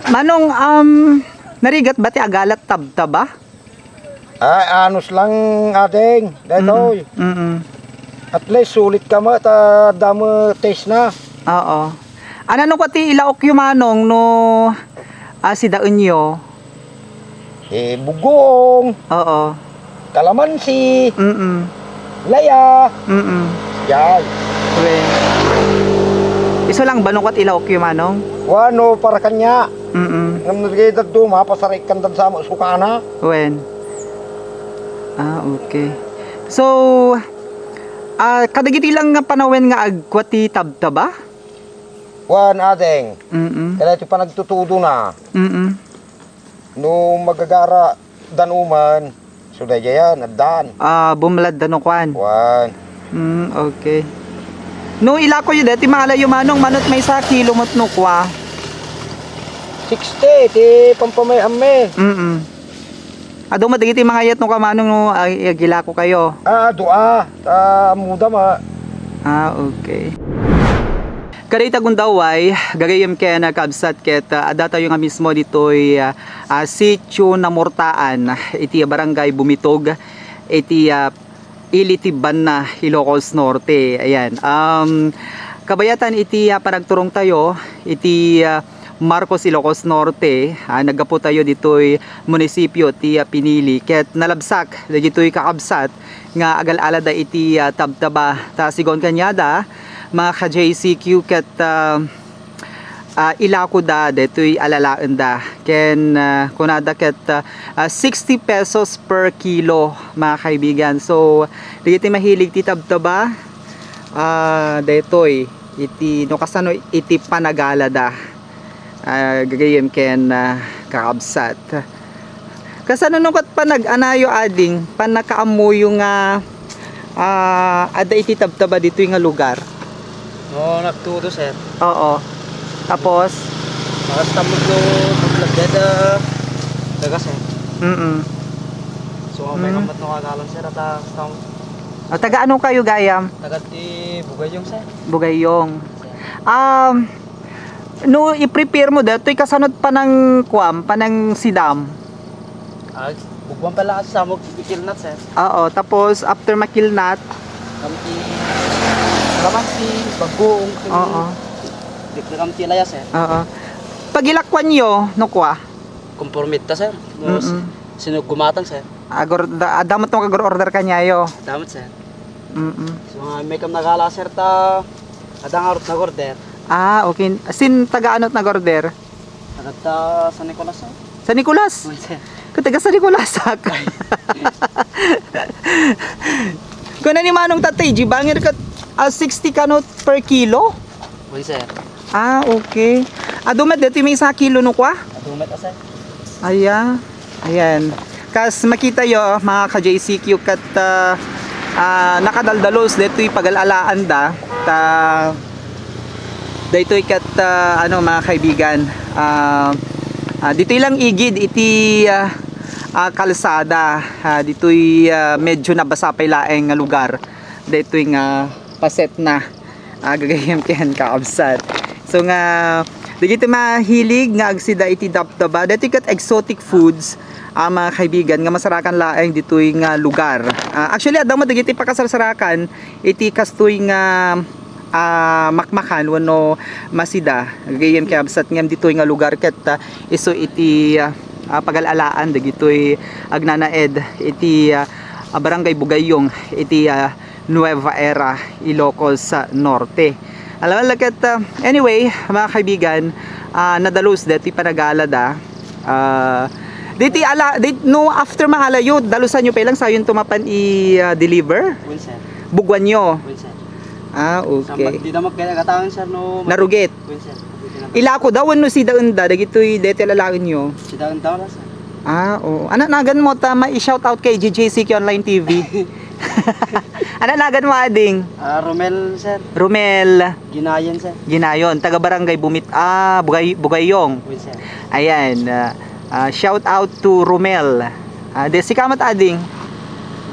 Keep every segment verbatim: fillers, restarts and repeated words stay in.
Manong, um, narigat ba ti agalat tabtaba? Ay, anus lang, ading. Daytoy. Mm, mm. At least, sulit ka met, ta damo taste na. Oo. Ano, no, pati ilaokyo, Manong, no, ah, sidaenyo? Eh, bugong. Oo. Kalamansi. Mm-mm. Laya. Mm-mm. Yan. Wen. Isu lang ba no ket ilaokyo, Manong? Wano, para kanya. Mm-mm. Ngem nagay daduma, pasarikkan dan sa sukana. Wen. Ah, okay. So, ah, kadagiti lang nga panawen nga agkua ti tabtaba? Wan, ading. Mm-mm. Kaya iti panagtutudo na. Mm-mm. No magagara danuman, so daydiayan, addan. Ah, bumlad da no kuan. Wan. Mm, okay. No ilakoyo deti maalayo, Manong, manot maysa kilo met no kua. Sixty ti pampamay-amme. Mm. Adu met dagiti mangayat no kua, Manong, no ag-, agilako kayo. Ah, dua. Ta ammuda ma. Ah, okay. Kada ita gundaway, gagayyem ken kabsat ket, ah, adda tayo nga mismo ditoy, ah, ah, Sitio Namurtaan, iti Barangay Bumitog, iti, ah, ili ti Banna, Ilocos Norte. Ayan. Um, kabayatan iti, ah, panagturong tayo, iti, ah, Marcos, Ilocos Norte, ah, naggapu tayo ditoy munisipyo ti, ah, pinili. Ket nalabsak dagitoy kakabsat nga agal-alada iti, ah, tabtaba. Ta sigon kaniada, mga ka-J C Q, ket, ah, ah, ilakoda daytoy alalaenda. Ken, ah, kunada ket, ah, ah, sixty pesos per kilo, mga kaibigan. So, dagiti mahilig ti tabtaba, ah, daytoy iti, no kasano iti panagalada. Ah, gagayyem ken, ah, kakabsat. Kasano no ket panag-anayo, ading, pannakaammoyo nga, ah, adda iti tabtaba ditoy nga lugar? No, nagtudo, sir. Oo. Tapos? Bakas tamod no, paglagyada, daga, sir. Mm-mm. So, may Mm. kamat no kagalan, sir, at, ah, kastam- Ah, taga ano kayo, gayam? Taga ti Bugayong, sir. Bugayong. Sir. Um, no, i-prepare mo datoy, kasano panang kuam, panang sidam? Ah, bugwan pala kasi sa amok, ikilnat, sir. Oo, tapos after makilnat? Kamti, kalamansi, bagoong, Oo. Di, di kamti laya, sir. Oo. Pag ilakwan yo, no kwa? Conforme ta, sir. No, Mm-mm. Sino gumatang, sir? Agor-, da-, adamot no kag-order kanyayo? Adamot, sir. Mm-mm. So, nga, may kam nagala, sir, ta, adang arot nag-order. Ah, okay. Sin taga anot nag-order? Taga ta San Nicolas, sir. San Nicolas? Wen, sir. Ka taga San Nicolas, ak. Kuna ni Manong Tatay G, bangir ka, ah, sixty kanot per kilo? Wen, sir. Ah, okay. Adu met deti may isa kilo no kwa? Adu met, ah, sir. Aya. Ayan. Kas makita yo, mga ka-J C Q, ket, ah, ah, nakadaldalos detoy pagal-alaanda. Ta, daytoy ket, ah, ano, mga kaibigan, ah, ah, ditoy lang igid iti, ah, ah, kalsada. Ah, ditoy, ah, medyo nabasa pay laeng nga lugar. Daytoy nga paset na, ah, gagayyem ken kakabsat. So nga, dagiti mahilig nga agsida iti dabdaba, daytoy ket exotic foods, ah, mga kaibigan, nga masarakan laeng ditoy nga lugar. Ah, actually, adda met dagiti pakasarsarakan iti kastoy nga, ah, makmakan wenno masida, gagayyem ken kakabsat, ngem ditoy nga lugar ket, ah, isu iti, ah, ah, pagal-alaan dagitoy agnanaed iti, ah, ah, Barangay Bugayong iti, ah, Nueva Era, Ilocos, ah, Norte. Alam mo, laket, ah, anyway, mga kaibigan, ah, nadalus deti panagalada. Ah, diti ala, dit, no, after maalayo, dalusan nyo pa ilang sayon tumapan i, ah, deliver? Wen, sir. Bugwan nyo? Wen, sir. Ah, okay. Sambat di na magkaya gatangan, sir, no. Narugit? Wen, sir. Ila ko daw, no, si daenda, dagitoy, deti alalaen nyo. Si daenda, wala, sir. Ah, oo. Ano nagan mo, ta, ma-shout out kay G J C Q Online T V. Ano nagan mo, ading? Ah, Romel, sir. Romel. Ginayon, sir. Ginayon, taga Barangay Bumit-, ah, Bugay-, Bugayong. Wen, sir. Ayan, ah, ah, shout out to Romel. Ah, de, si kamat ading?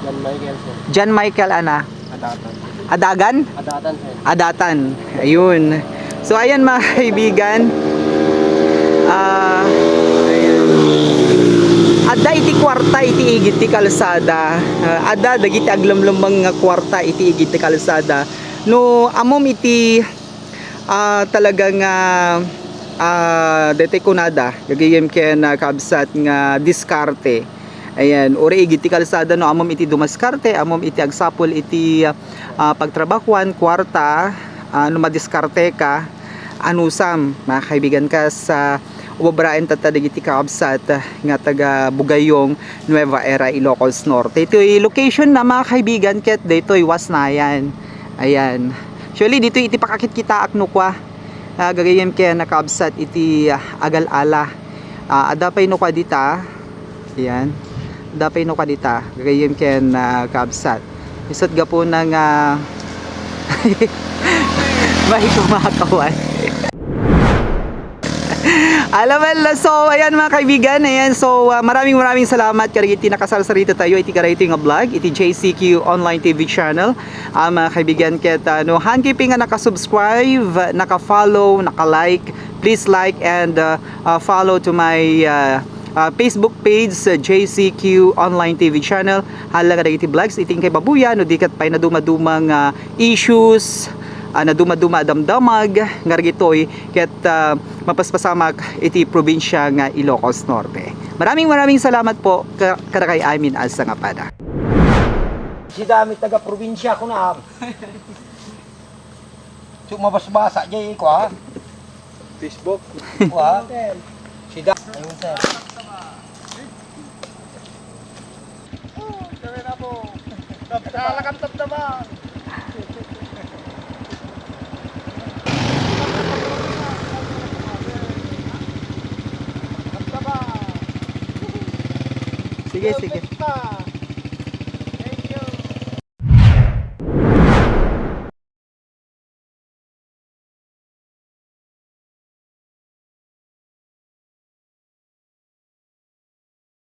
John Michael, sir. John Michael, ana? Adatan. Adagan? Adatan, sir. Adatan. Ayun. So, ayan, mga kaibigan. Ah, Kuarta iti igid ti kalsada. Ah, adda dagiti aglemlemmeng nga kuarta iti igid ti kalsada. No ammom iti, ah, talaga nga, ah, daytoy kunada, gagayyem ken, ah, kabsat nga diskarte. Ayan, uray igid ti kalsada no ammom iti dumaskarte, ammom iti agsapul iti, ah, pagtrabahuan, kuarta, ah, no madiskarteka, anusam, mga kaibigan, kas, ah, ubabraen tatta dagiti kakabsat, ah, nga taga Bugayong, Nueva Era, Ilocos Norte. Itoy location na, mga kaibigan, ket daytoy Wasnayan. Ayan. Actually, ditoy iti pakakitkitaak no kua, ah, gagayyem ken nakabsat iti, ah, Agal-ala. Ah, adda pay no kua dita. Ayan. Adda pay no kua dita. Gagayyem ken, ah, kabsat. Isut' gapuna nga may kumakawan. Alam mo, so, ayan, mga kaibigan, ayan, so, ah, maraming, maraming salamat kadagiti nakasarsarita tayo iti kadagiti nga vlog, iti J C Q Online T V Channel. Ah, mga kaibigan, ket, ah, no, han kayo pay nga nakasubscribe, naka-follow, naka-like, please like and, ah, ah, follow to my, ah, ah, Facebook page, ah, J C Q Online T V Channel. Hala kadagiti vlogs, iti inkay babuya, no, di ket pay nadumaduma nga issues, ah, nadumaduma a damdamag, nga dagitoy, ket, ah, mapaspasamak iti probinsya nga Ilocos Norte. Maraming, maraming salamat po ka-, kadakay amin a sangapada. Sida mi taga probinsya, kunam. Su mabasbasa jay, kua. Facebook. Kua. Sida. Ayun, sir. Talagang tabtaban. Tabtaban. Sige, sige.